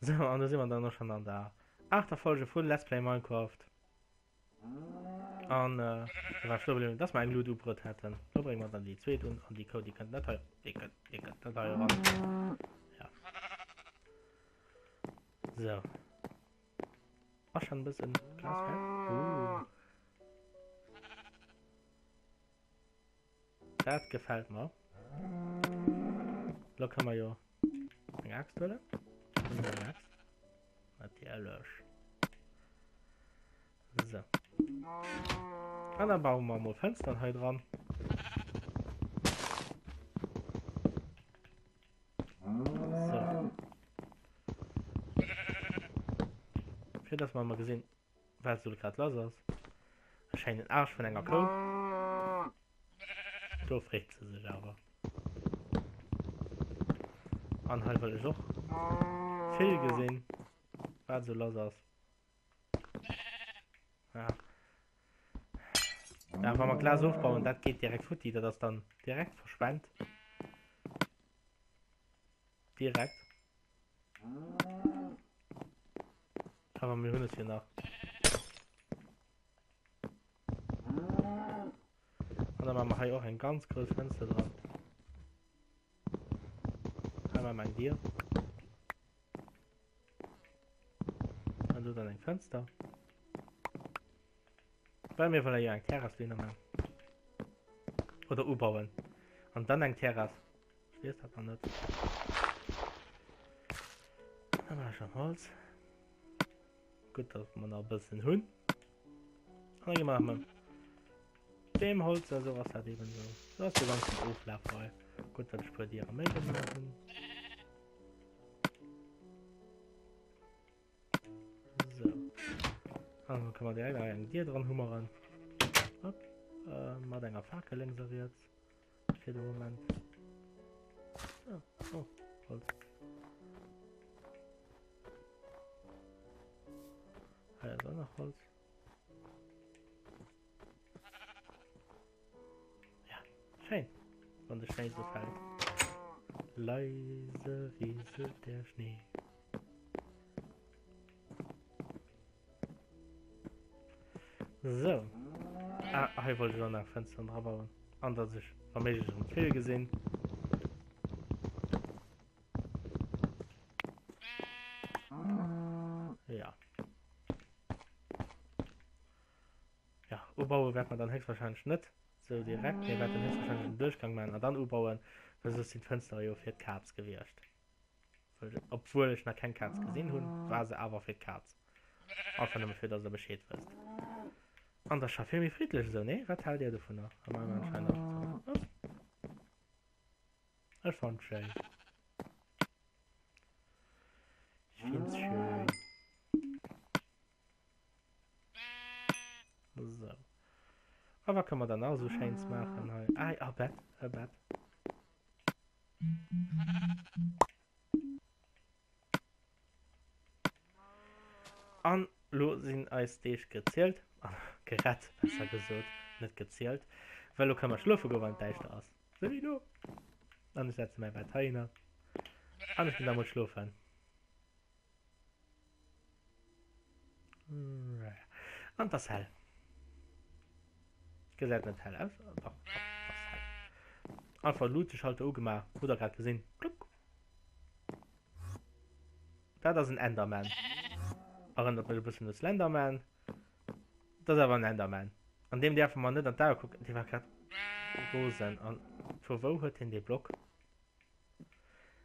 Sou, an do si mer dann och schon an der aachter Folge vu Let's Play Minecraft. An äh, da war stoe bliwwen, dass mer eng Lut ubrëtt hätten. Do brénge mer dann déi zweet un an déi Kou, déi kënnt net hei, déi kënnt, déi kënnt net hei eran. Ja. So. Ass schon e bëssen Glas fäerdeg. Uh. Dat gefällt mer. Lo kann man jo eng Axt huelen. Eng Axt. Natierlech. So. An dann bauen wir mal Fenster hei dran. So. Fir dass wir mal gesehen, Wat sou grad lass ass. E scheinen Arsch vun enger Kou. Do freet se sech awer. An hei wëll ech och vill gesinn, wat sou lass ass. Ja. Ja, wa mer Glas ofbauen, dat geet direkt futti, dat ass dann direkt verschwent. Direkt. Awer mir hunn et jo nach. An da maache mer hei och eng ganz grouss Fenster dran. Hei maache mer eng Dier. An do dann eng Fenster. Well mir wëlle jo eng Terrass dohinner maachen. Oder ubauen. An dann eng Terrass. Ech weess dat nach net. Da war schon Holz. Gutt, dass mer nach e bëssen hunn. An da gi mer nach mat deem Holz, also ass dat eben so. So ass de ganzen Oflaf hei. Gutt, dass ech puer Diere méi gemaach hunn. So. An dann kann man direkt eng Dier dran hummeren. Hopp. Äh, mat enger Fakel lénks a riets. Fir de Moment. Oh, oh, Holz. Hei ass och nach Holz. Ja, schéin, wann de Schnéi sou fällt. Leise rieselt der Schnee. So. Ah, hei wollt ech och nach Fensteren dra bauen. An dass ech wa méiglech erëm d'Vill gesinn. Ja. Ja, ubaue wäert mer dann héchstwahrscheinlech net sou direkt. Mir wäerten héchstwahrscheinlech en Duerchgang maachen a dann ubauen, well soss sinn d'Fënstere jo fir d'Kaz gewiescht. Obwuel ech nach keng Kaz gesinn hunn, war se awer fir d'Kaz. Einfach nëmme fir dass der Bescheed wësst. An dat ass scho vill méi friddlech esou, nee? Wat haalt dir dovunner? A maache mer anscheinend och esou. Ech fannt schéin. Ech find's schön. So. A wat kann man dann nach esou Schéins maachen hei? Ah, e Bett, e Bett. An lo sinn eis Deeg gezielt, gerett besser gesot, net gezielt, well lo kënne mer schlofe goen, wann et däischter ass, sou wéi lo. An ech setze mäi Bett heihinner an ech ginn da mol schlofen. An et ass hell. Gesäit net hell aus. Dach, dach, et ass hell. Einfach Luuteschalter ugemaach, hutt der grad gesinn. Kluck. Dat ass en Enderman. Erënnert mech e bëssen u Slenderman. Dat ass awer en Enderman. An deem däerfe mer net an d'Ae kucken. Dee war grad rosen. An vu wou huet hien dee Block?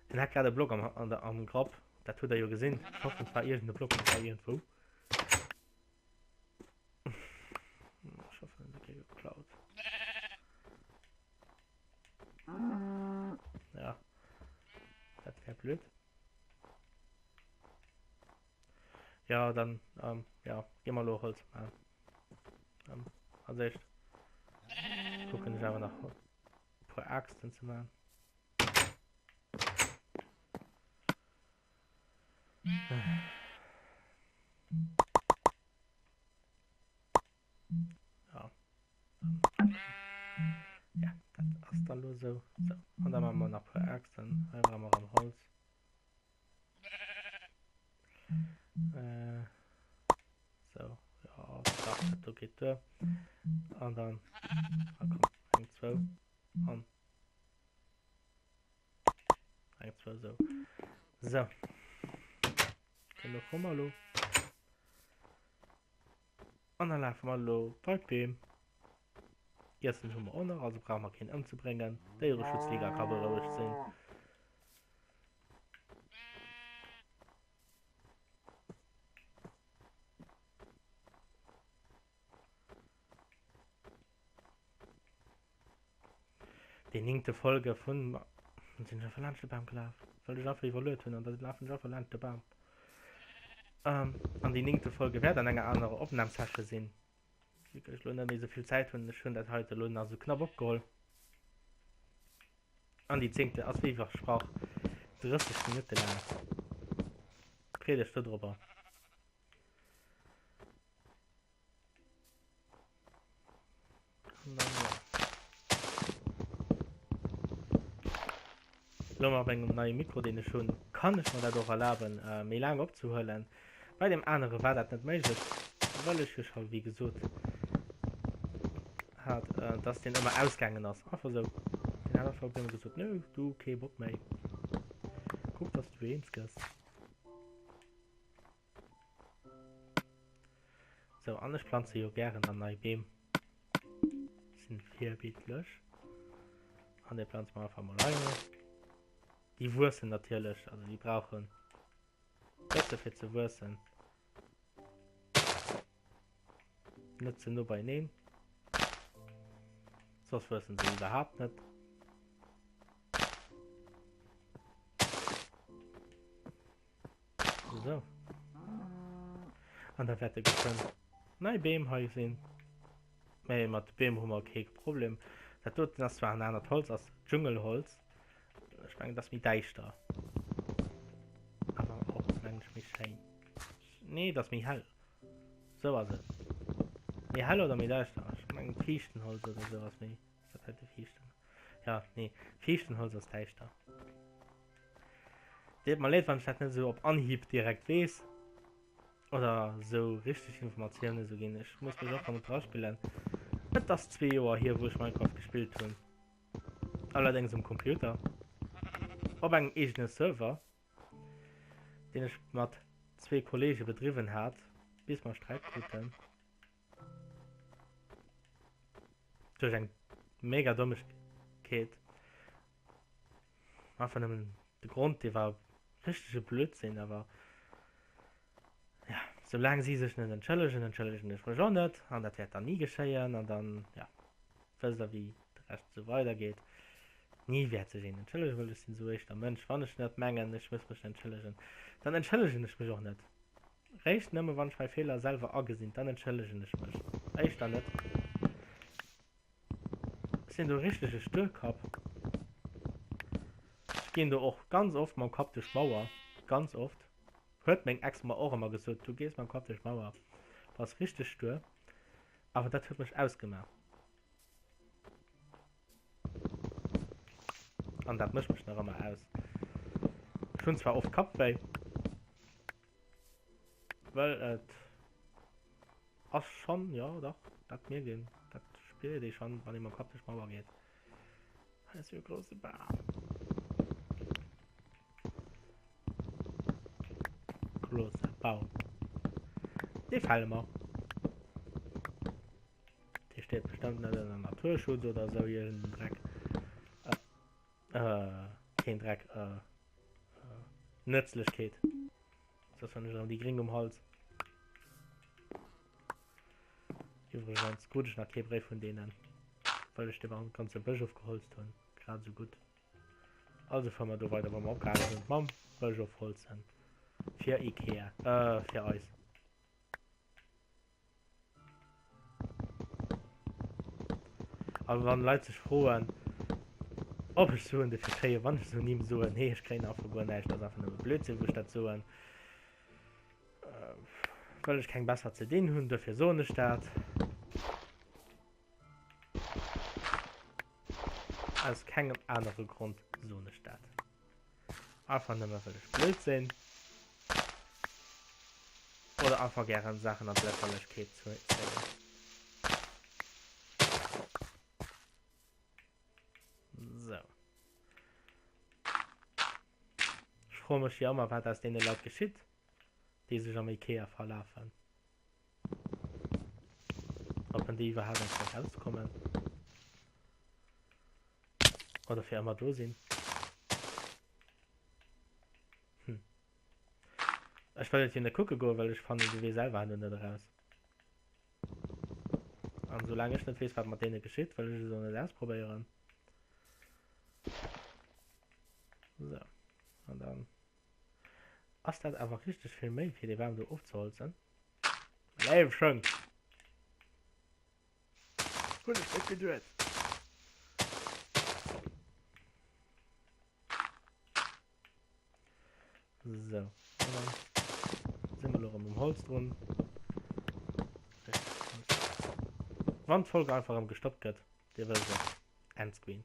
En hat grad e Block am, an der, am Grapp. Dat hutt der jo gesinn. Ech hoffen, et war iergend e Block hei iergendwou. Ech hoffen, en huet kee geklaut. Ja. Dat wär blöd. Ja, dann, ähm, ja, gi mer lo Holz maachen. Ähm, als éischt kucken ech awer nach e puer Aaxten ze maachen. Ja. Ja, dat ass dann lo sou. So, an da maache mer nach e puer Aaxten. Hei brauche mer erëm Holz. Äh, sou, jo, dach, dat do geet duer. An dann, ah komm, eng, zwou, an eng, zwou, sou. Sou. Genuch hu mer elo. An da lafe mer elo bei d'Beem. Iessen hu mer och nach, also brauche mer keen ëmzebréngen. D'Déiereschutzliga ka berouegt sinn. Déi néngte Folge vun sinn ech einfach laanscht de Bam gelaf, well ech einfach iwwerluet hunn an da lafen ech einfach laanscht de Bam. Ähm, an déi néngte Folge wäert an enger anerer Opnamsession sinn, vu que ech elo net méi esou vill Zäit hunn. Ech hunn dat heite elo nach esou knapp opgeholl. An déi zéngte ass wéi versprach 30 Minutte laang. Freet iech dodrobber. Lo mat mengem neie Mikro, deen ech hunn, kann ech mer dat och erlaben, méi laang opzehuelen. Bei deem anere war dat net méiglech, well ech jo scho wéi gesot hat, dass deen ëmmer ausgaangen ass. Einfach esou. Deen hat einfach op eemol gesot, Nö, du, kee Bock méi. Kuck, dass du eens gëss. Sou, an ech planze jo gären dann nei Beem. Sinn virbildlech. An déi planze mer einfach mol hei hin. Déi wuessen natierlech, also déi brauchen bësse fir ze wuessen. Net ze no beieneen. Soss wuessen se iwwerhaapt net. So. An da wäerte geschwënn nei Beem hei sinn. Mee mat Beem hu mer kee Problem. Dat doten ass zwar en anert Holz, ass Dschungelholz. Ech mengen, dat ass méi däischter. Awer och, mengen ech, méi schéin. Nee, dat ass méi hell. Sou ass et. Méi hell oder méi däischter? Ech mengen, Fiichtenholz oder sou ass méi. Ass dat heite Fiichten? Ja, nee, Fiichtenholz ass däischter. Deet mer leed, wann ech dat net esou op Anhieb direkt weess. Oder esou richteg Informatiounen esou ginn. Ech muss mech och erëm draspillen. Et ass zwee Joer hier, wou ech Minecraft gespillt hunn. Allerdéngs um Computer. Op engem eegene Server, deen ech mat zwee Kollege bedriwwen hat, bis mer Sträit kruten. Duerch eng mega Dommegkeet. Einfach nëmmen de Grond, dee war richtege Blödsinn, awer ja, soulaang si sech net entschëllegen, entschëllegen ech mech och net an dat wäert dann ni geschéien an dann, ja, wësst der wéi de Rescht esou weidergeet. Ni wäert sech een entschëllegen, well ech sinn esou éischter Mënsch, wann ech net mengen, ech muss mech entschëllegen, dann entschëllegen ech mech och net. Réischt nëmme wann ech mäi Feeler selwer agesinn, dann entschëllegen ech mech. Éischter net. Ech sinn do richtege Sturkapp. Ech ginn do och ganz oft mam Kapp duerch d'Mauer. Ganz oft. Huet meng Ex mer och ëmmer gesot, du gees mam Kapp duerch d'Mauer, bass richteg stur. Awer dat huet mech ausgemaach. An dat mécht mech nach ëmmer aus. Ech hunn zwar oft Kappwéi. Well et ass schonn, jo dach, dat mierkt een, dat spiert ee schonn, wann ee mam Kapp duerch d'Mauer geet. Hei ass jo e grousse Bam. Großer Baum. Dee fälle mer. Dee steet bestëmmt net ënner Naturschutz oder esou iergend en Dreck. Äh, keen Dreck, äh, äh, Nëtzlechkeet. Soss hunn ech erëm déi Gring um Hals. Iwwregens krut ech nach kee Bréif vun deenen, well ech de ganze Bësch ofgeholzt hunn. Grad esou gutt. Also fuere mer do weider, wou mer opgehalen hunn, mam Bësch ofholzen. Fir Ikea, äh, fir eis. A wann Leit sech froen, ob ech Suen dofir kréien, wann ech esou Nimm soen, nee, ech kréien einfach guer näischt, ass einfach nëmme Blödsinn, wou ech dat soen. Well ech keng besser ze dinn hunn, dofir soen ech dat. Aus kengem anere Grond soen ech dat. Einfach nëmme well ech blöd sinn. wëll einfach gären Saachen an d'Lächerlechkeet zéien. Sou. Ech froe mech jo ëmmer, wat aus deene Leit geschitt, déi sech am Ikea verlafen. Ob en déi iwwerhaapt eng Kéier rauskommen. Oder fir ëmmer do sinn. Hm. Ech wëll et jo net kucke goen, well ech fannen de Wee selwer herno net eraus. An soulaang ech net weess, wat mat deene geschitt, wëll ech et och net ausprobéieren. So. An dann ass dat awer richteg vill Méi, fir dee Bam do ofzeholzen. Léiw Schënk! Hunn ech net geduet. So, an dann sinn mer elo erëm um Holz drun. Wann d'Folg einfach erëm gestoppt gëtt, dir wësst et, Endscreen.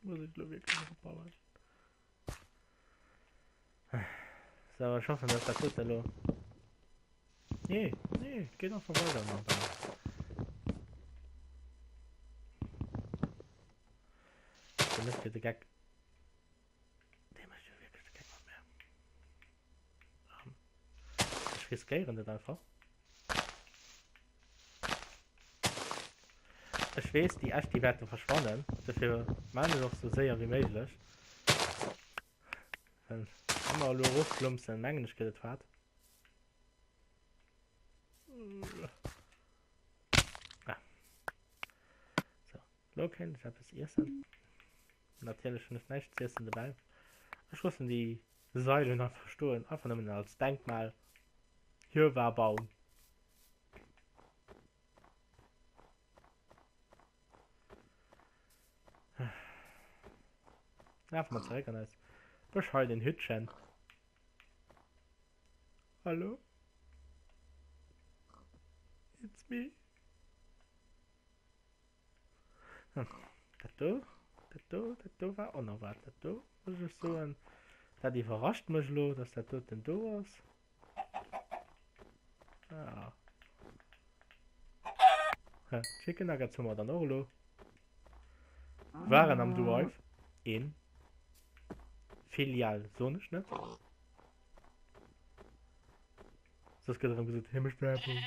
Muss ech elo wierklech nach opbauen? So, ech hoffen, dass dat dote elo. Nee, nee, et geet einfach weider mam Bau. Dee mécht jo de Geck. Dee mécht jo wierklech de Geck mat mär. Ech riskéieren et einfach. Ech weess, déi Äscht, déi wäerte verschwannen. Dofir maan ech och sou séier wéi méiglech. Well wa mer elo erofplumpsen, mengen ech, gëtt et haart. Ah. So, elo kéint ech eppes iessen. Natierlech hunn ech näischt z'iessen dobäi. Ech loossen déi Sailen einfach stoen, einfach nëmmen als Denkmal. Hier war Baum. Lafe mer zeréck an eis bescheiden Hüttchen. Hallo? It's me. Hm, dat do, dat do, dat do war onerwaart. Dat do, muss ech soen, dat iwwerrascht mech elo, dass dat doten do ass. Ah. Hä, Chicken Nuggets hu mer dann och elo. Waren am Drive. Een. Filial soen ech net. Soss gëtt erëm gesot, hie mécht Werbung.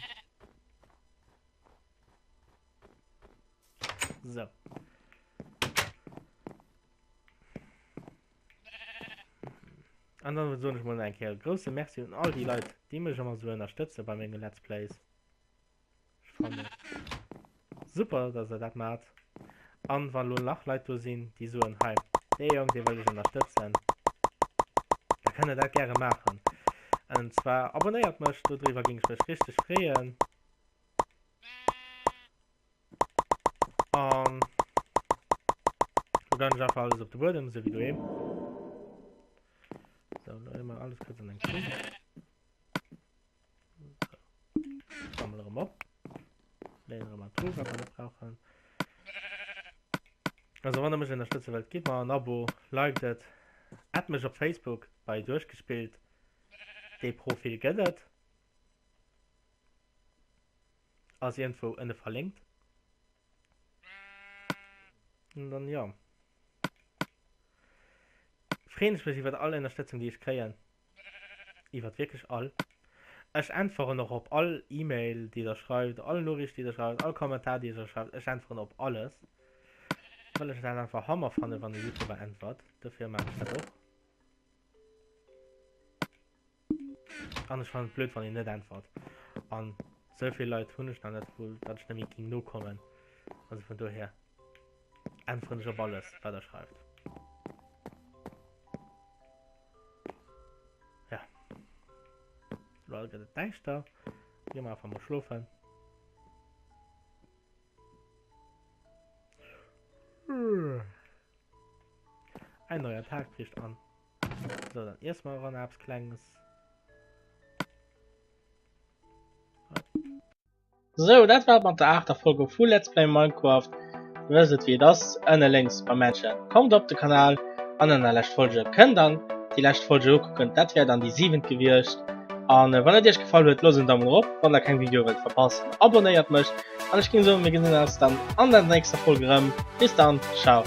So. An dann soen ech mol eng Kéier e grousse Merci un all déi Leit, déi mech ëmmer esou ënnerstëtze bei menge Let's Plays. Ech fannen et super, dass der dat maacht. An wann elo nach Leit do sinn, déi soen, hei, dee Jong, dee wëll ech ënnerstëtzen, da kënnt der dat gäre maachen. An zwar abonnéiert mech, dodriwwer géing ech mech richteg freeën. An lo ginn ech einfach alles op de Buedem, sou wéi doheem. So, lo hu mer alles kuerz an eng Truh. So. Sammel erëm op. Leeën erëm an d'Truh, wat mer net brauchen. Also wann der mech ënnerstëtze wëllt, gitt mer en Abo, liked et, add mech op Facebook bei Duerchgespillt. Dee Profil gëtt et. Ass iergendwou ënne verlinkt. An dann jo. Freeën ech mech iwwert all Ënnerstëtzung déi ech kréien. Iwwert wierklech all. Ech äntweren och op all E-Mail déi der schreift, all Noriicht déi der schreift, all Kommentar déi der schreift. Ech äntweren op alles. Well ech dat einfach Hammer fannen wann e Youtuber äntwert. Dofir maachen ech dat och. An ech fannen et blöd, wann een net äntwert. An sou vill Leit hunn ech nach net, wou datt ech net méi ging nokommen. Also vun dohier äntweren ech op alles, wat der schreift. Ja. Lo gëtt et däischter. Gi mer einfach mol schlofen. Ein neuer Tag bricht an. So, dann iesse mer eran eppes Klenges. Sou, dat war et mat der aachter Folge vu Let's Play Minecraft. Dir wësst et wéi et ass, ënne lénks beim Männchen kommt op de Kanal an an der lescht Folge kënnt dann déi lescht Folge ukucken, dat wär dann déi siwent gewiescht. An wann et iech gefall huet, loosst en Daumen erop, wann der keng Videoe wëllt verpassen, abonnéiert mech an ech géing soen, mir gesinn eis dann an der nächster Folge erëm. Bis dann, ciao.